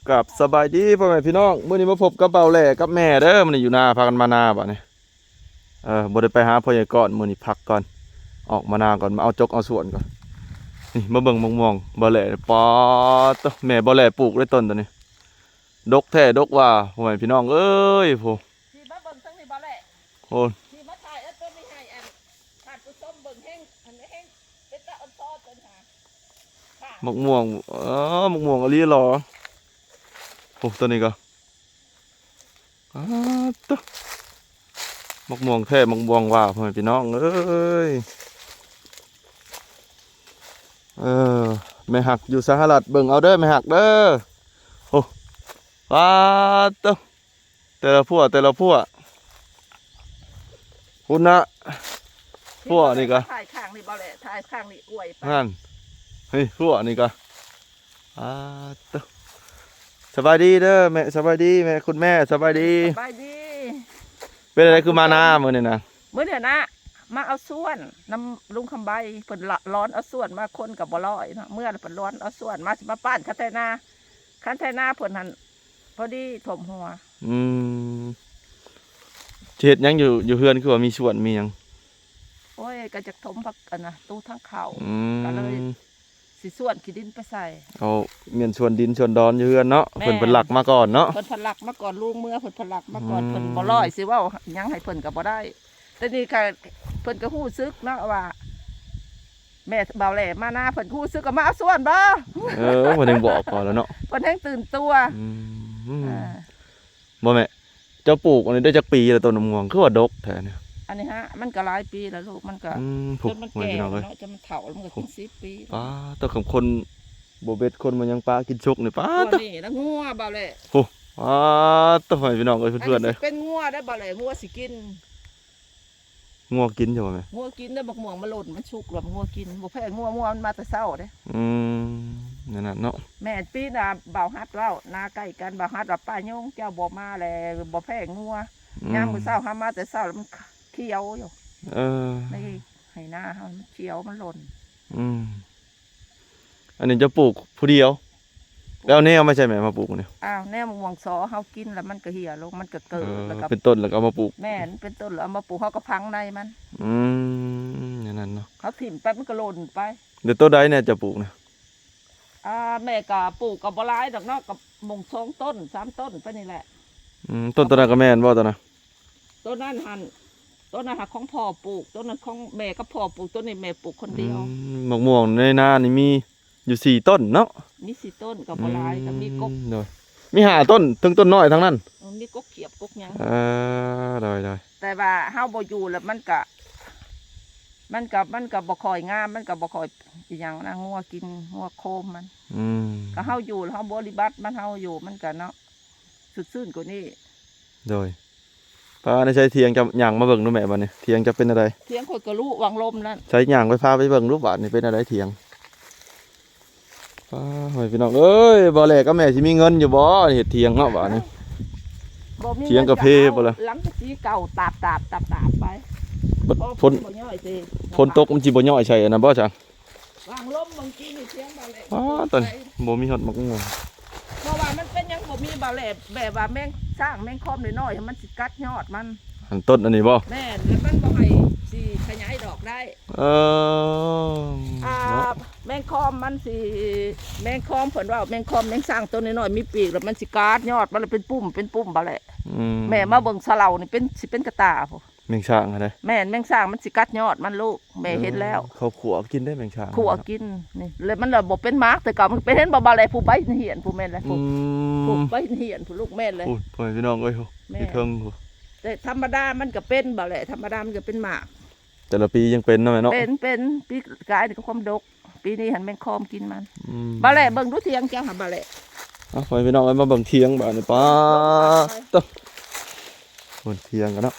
ກາບສະບາຍດີພໍ່ແມ່ພີ່ນ້ອງ ມື້ນີ້ມາພົບກັບບ່າວແຫຼກັບແມ່ເດີ ມື້ນີ້ຢູ່ນາ ພາກັນມານາບາດນີ້. ເອີ ບໍ່ໄດ້ໄປຫາພໍ່ໃຫຍ່ກ້ອນ ມື້ນີ້ພັກກ່ອນ ອອກມານາກ່ອນ ມາເອົາຈົກເອົາສວນກ່ອນ. ນີ້ມາເບິ່ງໝາກມ່ວງບ່າວແຫຼ ປາດໂທ້ ແມ່ບ່າວແຫຼປູກເດ້ຕົ້ນໂຕນີ້ ດົກແທ້ດົກວ່າ ພໍ່ແມ່ພີ່ນ້ອງເອີຍ ໂພ ຊິມາເບິ່ງທາງນີ້ບ່າວແຫຼ ໂອ້ ຊິມາຖ່າຍເອົາໂຕນີ້ໃຫ້ອັນທ່ານຜູ້ຊົມເບິ່ງ ແຮງ ອັນແຮງເປັນຕາອ່ອນຊອນໂຕນີ້ຫາ ໝາກມ່ວງ ເອີ ໝາກມ່ວງອີ່ຫຼີຫຼໍ ໂອ້ ໂຕນີ້ກໍ ປາດໂທ້ ໝາກມ່ວງແທ້ ໝາກມ່ວງວ່າ ພໍ່ແມ່ພີ່ນ້ອງເອີຍ. ເອີ ແມ່ຮັກຢູ່ສະຫະລັດ ເບິ່ງເອົາເດີແມ່ຮັກເດີ. ໂອ້ ປາດໂທ້ ແຕ່ລະພົວ ແຕ່ລະພົວ ພຸ້ນນະ ພົວນີ້ກະ ຖ່າຍຂ້າງນີ້ບໍ່ແຫຼະ ຖ່າຍຂ້າງນີ້ອວຍໄປ ນັ້ນ ນີ້ ພົວນີ້ກະ ອາ ໂທ້ ສະບາຍດີເດີແມ່ ສະບາຍດີແມ່ ຄຸນແມ່ ສະບາຍດີ ສະບາຍດີ. ເປັນຈັ່ງໃດຄືມານາມື້ນີ້ນະ? ມື້ນີ້ນະ ມາເອົາສວນນຳລຸງຄຳໃບ ເພິ່ນລະ ລອນເອົາສວນມາ ຄົນກໍບໍ່ຫຼາຍເນາະ ເມື່ອລະເພິ່ນລອນເອົາສວນມາ ຊິມາປ້ານຄັນໄຖນາ ຄັນໄຖນາເພິ່ນຫັ້ນ ພໍດີຖົມຫົວ. ອືມ ຊິເຮັດຫຍັງຢູ່ ຢູ່ເຮືອນ ຄືວ່າມີສວນມີຫຍັງ? ໂອ້ຍ ກໍຢາກຖົມຜັກອັນນະ ຕູ້ທາງເຂົ້າ ອືມ ກໍເລີຍຊິສວນຂີ້ດິນໄປໃສ່ ເອົາ ແມ່ນສວນດິນສວນດອນຢູ່ເຮືອນເນາະ ແມ່ນ ເພິ່ນ ເພິ່ນລັກມາກ່ອນເນາະ ເພິ່ນ ເພິ່ນລັກມາກ່ອນ ລຸງເມືອເພິ່ນ ເພິ່ນລັກມາກ່ອນ ອືມ ເພິ່ນບໍ່ລອຍ ຊິເວົ້າຫຍັງໃຫ້ເພິ່ນກໍບໍ່ໄດ້. ແຕ່ນີ້ກໍເພິ່ນກໍຮູ້ສຶກເນາະວ່າ ແມ່ບ່າວແຫຼມານາ ເພິ່ນຮູ້ສຶກວ່າມາເອົາສວນບໍ່? ເອີ ເພິ່ນຍັງບອກກ່ອນແລ້ວເນາະ ເພິ່ນແຮງຕື່ນຕົວ ອືມ ເອີ ບໍ່ແມ່ ເຈົ້າປູກອັນນີ້ໄດ້ຈັກປີແລ້ວ ຕົ້ນໝາກມ່ວງ ຄືວ່າດົກແທ້ນີ້? ອັນນີ້ຫະ ມັນກໍຫຼາຍປີແລ້ວລູກ ມັນກໍ ອືມ ພຸ້ນ ຈົນມັນແກ່ເນາະ ຈົນມັນເຖົ້າ ແລ້ວມັນກໍເປັນສິບປີ ປາດໂທ້ ຄັນຄົນບໍ່ເບັດ ຄົນບໍ່ຫຍັງປະກິນສຸກນີ້ ປາດໂທ້ ນີ້ລະງົວບ່າວແຫຼ ໂອ້ ປາດໂທ້ ພີ່ນ້ອງເອີຍ ເພື່ອນໆເອີຍ ເປັນງົວໄດ້ບ່າວແຫຼ ງົວຊິກິນ. ງົວກິນຢູ່ບໍ່ແມ່? ງົວກິນເດ້ ໝາກມ່ວງມັນຫຼົ່ນ ມັນສຸກແລ້ວ ງົວກິນ ບໍ່ແພ້ງົວ ງົວມັນມາແຕ່ເຊົ້າເດ້ ອືມ ແນວນັ້ນເນາະ ແມ່ນ. ປີໜ້າບ່າວຮັດເວົ້າ ນາໃກ້ກັນ ບ່າວຮັດວ່າ ປ້າຍົງ ເຈົ້າບໍ່ມາແລ້ວ ບໍ່ແພ້ງົວ ອືມ ຍາມມື້ເຊົ້າເຮົາມາແຕ່ເຊົ້າ ແລ້ວມັນຂຽວຢູ່ ເອີ ໃນໄຮ່ນາເຮົາ ມັນຂຽວ ມັນຫຼົ່ນ ອືມ. ອັນນີ້ເຈົ້າປູກຜູ້ດຽວ ແລ້ວແນວມາໃສ່ແມ່ ມາປູກນີ້? ອ້າວ ແນວໝາກມ່ວງສໍເຮົາກິນແລ້ວມັນກໍເຫ່ຍລົງ ມັນກໍເກີດ ເອີ ແລ້ວກໍເປັນຕົ້ນ ແລ້ວກໍເອົາມາປູກ ແມ່ນ ເປັນຕົ້ນ ແລ້ວເອົາມາປູກ ເຮົາກໍຝັງໃນມັນ ອືມ ແນວນັ້ນເນາະ ເຮົາຖິ້ມໄປ ມັນກໍຫຼົ່ນໄປ. ແລ້ວໂຕໃດແດ່ເຈົ້າປູກນະ? ອ່າ ແມ່ກໍປູກກໍບໍ່ຫຼາຍດອກເນາະ ກໍໝ່ອງສອງຕົ້ນ ສາມຕົ້ນໄປນີ້ແຫຼະ ອືມ ຕົ້ນໂຕນັ້ນກໍແມ່ນບໍ່ ໂຕນັ້ນ? ໂຕນັ້ນຫັ້ນ ໂຕນັ້ນຫາຂອງພໍ່ປູກ ໂຕນັ້ນຂອງແມ່ກັບພໍ່ປູກ ໂຕນີ້ແມ່ປູກຄົນດຽວ ອືມ ໝາກມ່ວງໃນນານີ້ມີຢູ່ສີ່ຕົ້ນເນາະ ມີສີ່ຕົ້ນກໍບໍ່ຫຼາຍ ອືມ ກໍມີກົກ ໂດຍ ມີຫ້າຕົ້ນ ເຖິງຕົ້ນນ້ອຍທັງນັ້ນ ເອີ ມີກົກຂຽບກົກຫຍັງ ເອີ ໂດຍໆ ແຕ່ວ່າເຮົາບໍ່ຢູ່ແລ້ວມັນກະ ມັນກະ ມັນກະບໍ່ຄ່ອຍງາມ ມັນກະບໍ່ຄ່ອຍອີ່ຫຍັງນະ ງົວກິນ ງົວໂຄມມັນ ອືມ ກໍເຮົາຢູ່ແລ້ວເຮົາບໍລິບັດມັນ ເຮົາຢູ່ມັນກະເນາະ ສົດຊື່ນກວ່ານີ້ ໂດຍ ປ້າ ໃນໃສຖຽງເຈົ້າ ຍ່າງມາເບິ່ງດູແມ່ ບາດນີ້ຖຽງເຈົ້າເປັນແນວໃດ? ຖຽງຂ້ອຍກໍລຸວັງລົມນັ້ນ ໃສຍ່າງໄປ ພາໄປເບິ່ງດູ ບາດນີ້ເປັນແນວໃດຖຽງ? ປ້າ ໂອ້ຍ ພີ່ນ້ອງເອີຍ ບ່າວແຫຼກັບແມ່ຊິມີເງິນຢູ່ບໍ່ ເຮັດຖຽງເນາະ ບາດນີ້ ບໍ່ມີ ຖຽງກະເພບໍ່ລະ ຫຼັງກະສີເກົ່າ ຕາບໆໆໆໄປ ບັດ ໂອ້ ຝົນ ຝົນບໍ່ຍ້ອຍຕິ ຝົນຕົກມັນຊິບໍ່ຍ້ອຍໃສ່ອັນນັ້ນບໍ່ຊະ? ວາງລົມເບິ່ງກີ້ນີ້ ຖຽງບ່າວແຫຼ ອ້າ ຕອນນີ້ບໍ່ມີຮອດໝາກມ່ວງ ເພາະວ່າມັນເປັນຫຍັງບໍ່ມີ ບ່າວແຫຼ ແບບວ່າແມງຊ້າງແມງຄອມນ້ອຍໆ ມັນຊິກັດຍອດມັນ ອັນຕົ້ນອັນນີ້ບໍ່? ແມ່ນ ແລ້ວມັນບໍ່ໃຫ້ຊິຂະຫຍາຍດອກໄດ້ ເອີ ອ່າ ເນາະ ແມງຄອມມັນຊິ ແມງຄອມ ເພິ່ນເວົ້າແມງຄອມ ແມງຊ້າງໂຕນ້ອຍໆ ມີປີກ ແລ້ວມັນຊິກັດຍອດມັນ ແລ້ວເປັນປຸ່ມເປັນປຸ່ມ ບ່າວແຫຼ ອືມ ແມ່ມາເບິ່ງສະເຫຼົ່ານີ້ເປັນ ຊິເປັນກະຕ່າພຸ້ນ ແມງຊ້າງຫັ້ນເດ້ ແມ່ນ ແມງຊ້າງມັນຊິກັດຍອດມັນລູກ ແມ່ເຫັນແລ້ວ ເອີ ເຂົາຂົ້ວກິນໄດ້ແມງຊ້າງ ຂົ້ວກິນນີ້ ແລ້ວມັນລະບໍ່ເປັນໝາກ ແຕ່ເກົ່າມັນເປັນ ເຫັນບໍ່ ບ່າວແຫຼ ຜູ້ໃບເຫັນໆ ຜູ້ແມ່ນແຫຼະ ອືມ ຜູ້ໃບເຫັນໆ ຜູ້ລູກ ແມ່ນແຫຼະ ໂອ້ຍ ພໍ່ແມ່ພີ່ນ້ອງເອີຍ ແມ່ນ ຢູ່ເທິງພຸ້ນ ແຕ່ທຳມະດາມັນກໍເປັນ ບ່າວແຫຼ ທຳມະດາມັນກໍເປັນໝາກ ແຕ່ລະປີຍັງເປັນເນາະແມ່ເນາະ ເປັນ ເປັນ ປີກາຍນີ້ກໍຄວາມດົກ ປີນີ້ຫັ້ນແມງຄອມກິນມັນ ອືມ ບ່າວແຫຼ ເບິ່ງດູຖຽງເຈົ້າຫາ ບ່າວແຫຼ ເອົາ ພໍ່ແມ່ພີ່ນ້ອງເອີຍ ມາເບິ່ງຖຽງບາດນີ້ ປາດໂທ້ ເບິ່ງຖຽງກັນເນາະ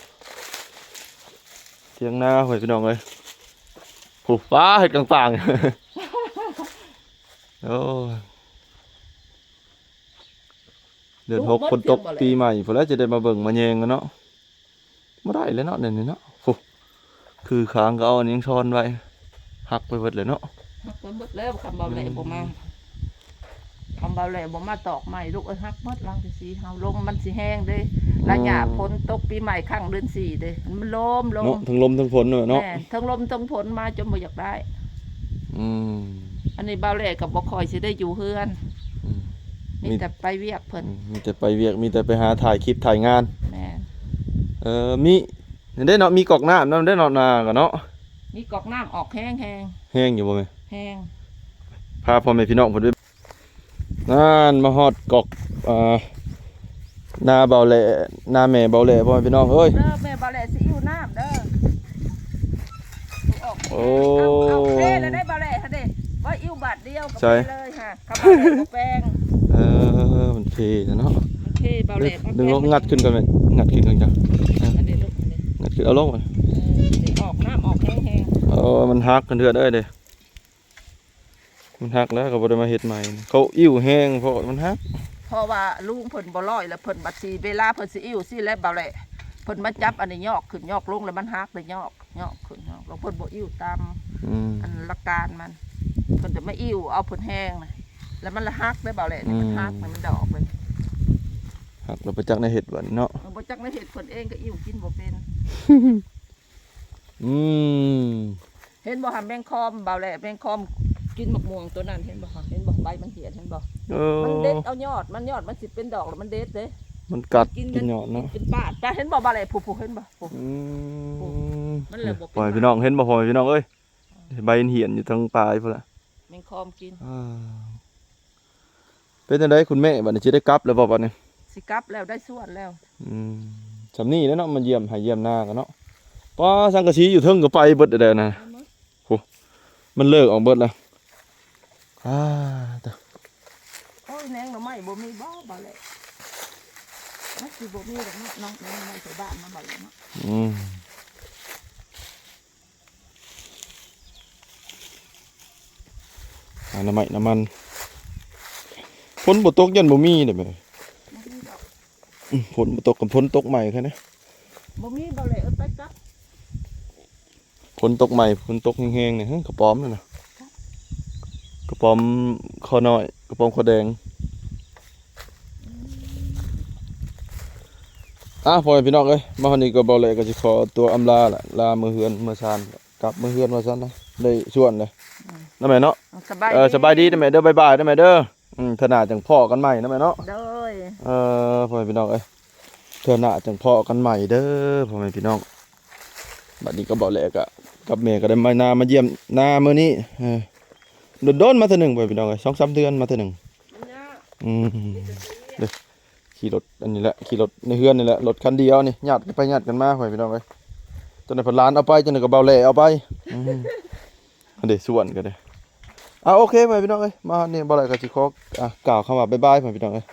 ຖຽງນາ ພໍ່ແມ່ພີ່ນ້ອງເອີຍ ຜູ້ຟ້າເຮັດກາງໆ ໂອ້ຍ ເດືອນຫົກ ຝົນຕົກປີໃໝ່ພຸ້ນແຫຼະ ຈະໄດ້ມາເບິ່ງມາແຍງກັນເນາະ ບໍ່ໄດ້ແລ້ວເນາະ ແນວນີ້ເນາະ ໂອ້ ຄືຄາງກໍເອົາອັນຫຍັງຊ້ອນໄວ້ ຫັກໄປເບິດແລ້ວເນາະ ຫັກໄປເບິດແລ້ວ ຄຳເວົ້າແຫຼະ ອືມ ບໍ່ມາ ຄຳເວົ້າແລ້ວບໍ່ມາຕອກໄມ້ລູກເອີຍ ຫັກໝົດຫຼັງທີສີ່ເຮົາ ລົມມັນຊິແຮງເດ້ ອືມ ລະຍະຝົນຕົກປີໃໝ່ຄັ້ງເດືອນສີ່ເດ້ ມັນລົມ ລົມ ເນາະ ທັງລົມທັງຝົນເນາະ ແມ່ນ ທັງລົມທັງຝົນມາຈົນບໍ່ຢາກໄດ້ ອືມ ອັນນີ້ເບົາແຫຼກໍບໍ່ຄ່ອຍຊິໄດ້ຢູ່ເຮືອນ ອືມ ມີແຕ່ໄປວຽກເພິ່ນ ອືມ ມີແຕ່ໄປວຽກ ມີແຕ່ໄປຫາຖ່າຍຄລິບຖ່າຍງານ ແມ່ນ ເອີ ມີ ເດ້ເນາະ ມີກອກນ້ຳນຳເດ້ເນາະ ນາກໍເນາະ ມີກອກນ້ຳອອກແຮງໆ ແຮງຢູ່ບໍ່ແມ່? ແຮງ ພາພໍ່ແມ່ພີ່ນ້ອງເພິ່ນໄປ ນັ້ນ ມາຮອດກອກ ອ່າ ນາເບົາແຫຼ ນາແມ່ເບົາແຫຼ ພໍ່ແມ່ພີ່ນ້ອງເອີຍ ເດີ ແມ່ເບົາແຫຼຊິອິ້ວນ້ຳເດີ ອອກ ໂອ້ ເອົາ ເອົາເພແລ້ວໄດ້ເບົາແຫຼຫັ້ນເດ້ ບໍ່ອິ້ວບາດດຽວກໍ ໃສ ເພເລີຍຫາ ຄຳເວົ້າແຫຼບໍ່ແປງ ເອີ ມັນເພແລ້ວເນາະ ມັນເພ ເບົາແຫຼ ດຶງ ດຶງລົງ ມັນເພ ງັດຂຶ້ນກ່ອນແມ່ ງັດຂຶ້ນກ່ອນເຈົ້າ ເອີ ອັນນີ້ລູກ ອັນນີ້ ງັດຂຶ້ນ ເອົາລົງ ເອີ ອອກ ນ້ຳອອກແຮງໆ ເອີ ມັນຫັກ ເພື່ອນເອີຍເດ້ ມັນຫັກແລ້ວ ເຂົາບໍ່ໄດ້ມາເຮັດໃໝ່ ເຂົາອິ້ວແຮງ ເພາະມັນຫັກ ເພາະວ່າລຸງເພິ່ນບໍ່ລອຍ ແລ້ວເພິ່ນບັດຊິ ເວລາເພິ່ນຊິອິ້ວຊີ້ແຫຼະ ເບົາແຫຼ ເພິ່ນມາຈັບອັນນີ້ຍອກຂຶ້ນຍອກລົງ ແລ້ວມັນຫັກ ແລ້ວຍອກ ຍອກຂຶ້ນຍອກລົງ ເພິ່ນບໍ່ອິ້ວຕາມ ອືມ ອັນຫຼັກການມັນ ເພິ່ນຈະມາອິ້ວເອົາເພິ່ນແຮງນະ ແລ້ວມັນລະຫັກເດ້ເບົາແຫຼ ອືມ ມັນຫັກ ມັນດອກເລີຍ ຫັກແລ້ວບໍ່ຈັກແນວເຮັດບັດນີ້ເນາະ ເອີ ບໍ່ຈັກແນວເຮັດ ເພິ່ນເອງກໍອິ້ວກິນບໍ່ເປັນ ອືມ ເຫັນບໍ່ຫາ ແມງຄອມເບົາແຫຼ ແມງຄອມກິນໝາກມ່ວງຕົວນັ້ນ ເຫັນບໍ່ຫາ ເຫັນບໍ່ ໃບມັນຫຽນ ເຫັນບໍ່ ເອີ ມັນເດັດເອົາຍອດມັນ ຍອດມັນຊິເປັນດອກແລ້ວມັນເດັດເດ້ ມັນກັດກິນ ກິນຍອດເນາະ ກິນເປັນປາດ ເຫັນບໍ່ເບົາແຫຼ ຜູ້ໆ ເຫັນບໍ່ ອືມ ມັນເລີຍບໍ່ເປັນ ພໍ່ແມ່ພີ່ນ້ອງ ເຫັນບໍ່ ພໍ່ແມ່ພີ່ນ້ອງເອີຍ ໃບມັນຫຽນຢູ່ທາງປາຍພຸ້ນລະ ແມງຄອມກິນ ອ່າ ເປັນຈັ່ງໃດຄຸນແມ່ ບັດນີ້ຊິໄດ້ກັບແລ້ວບໍ່ບັດນີ້? ຊິກັບແລ້ວ ໄດ້ສວນແລ້ວ ອືມ ຊ່ຳນີ້ແຫຼະເນາະ ມາຢ້ຽມໄຮ່ຢ້ຽມນາກັນເນາະ ປ້າ ສັງກະສີຢູ່ເທິງກໍໄປເບິດແລ້ວນະ ເຫັນບໍ່ ໂອ້ ມັນເລີກອອກເບິດແລ້ວ ອ່າ ຕະ ໂອ້ຍ ແໜງໜໍ່ໄມ້ບໍ່ມີບໍ່ ເບົາແຫຼ ມັນຊິບໍ່ມີດອກເນາະ ນ້ອງ ແໜງໜໍ່ໄມ້ແຖວບ້ານມາເບົາແຫຼເນາະ ອືມ ຫາໜໍ່ໄມ້ໜໍ່ມັນ ຝົນບໍ່ຕົກຢ້ານບໍ່ມີເດ້ແມ່ ບໍ່ມີດອກ ອືມ ຝົນບໍ່ຕົກ ຄັນຝົນຕົກໃໝ່ແຄ່ນັ້ນ ບໍ່ມີ ເບົາແຫຼ ເອີ ໄປກັບ ຝົນຕົກໃໝ່ ຝົນຕົກແຮງໆ ນີ້ ເຮີ ກະປອມນັ້ນນະ ກະປອມຄໍນ້ອຍ ກະປອມຄໍແດງ ອ່າ ພໍ່ແມ່ພີ່ນ້ອງເອີຍ ມາຮອດນີ້ກໍເບົາແຫຼກໍຊິຂໍຕົວອຳລາລະ ລາເມືອເຮືອນເມືອຊານ ກັບເມືອເຮືອນວ່າຊັ້ນນະ ໄດ້ສວນເລີຍ ອືມ ນະແມ່ເນາະ ສະບາຍດີ ເອີ ສະບາຍດີເດີແມ່ເດີ ບາຍບາຍເດີແມ່ເດີ ອືມ ເທື່ອໜ້າຈັ່ງພໍ້ກັນໃໝ່ນະແມ່ເນາະ ໂດຍ ເອີ ພໍ່ແມ່ພີ່ນ້ອງເອີຍ ເທື່ອໜ້າຈັ່ງພໍ້ກັນໃໝ່ເດີພໍ່ແມ່ພີ່ນ້ອງ ບັດນີ້ກໍເບົາແຫຼກະ ກັບແມ່ກໍໄດ້ມານາ ມາຢ້ຽມນາມື້ນີ້ ເອີ ດົນໆ ມາເທື່ອໜຶ່ງ ພໍ່ແມ່ພີ່ນ້ອງເອີຍ ສອງສາມເດືອນມາເທື່ອໜຶ່ງ ມັນຍາກ ອືມ ເດີ ຂີ່ລົດອັນນີ້ແຫຼະ ຂີ່ລົດໃນເຮືອນນີ້ແຫຼະ ລົດຄັນດຽວນີ້ ຍາດກັນໄປຍາດກັນມາ ພໍ່ແມ່ພີ່ນ້ອງເອີຍ ຈັ່ງໃດເພິ່ນຫຼານເອົາໄປ ຈັ່ງໃດກໍເບົາແຫຼເອົາໄປ ອືມ ອັນເດ ສວນກໍໄດ້ ອ່າ ໂອເຄ ພໍ່ແມ່ພີ່ນ້ອງເອີຍ ມາຮອດນີ້ເບົາແຫຼກໍຊິຂໍ ອ່າ ກ່າວຄຳວ່າບາຍບາຍ ພໍ່ແມ່ພີ່ນ້ອງເອີຍ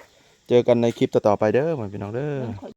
ເຈີກັນໃນຄລິບຕໍ່ໆ ໄປເດີ ພໍ່ແມ່ພີ່ນ້ອງເດີ.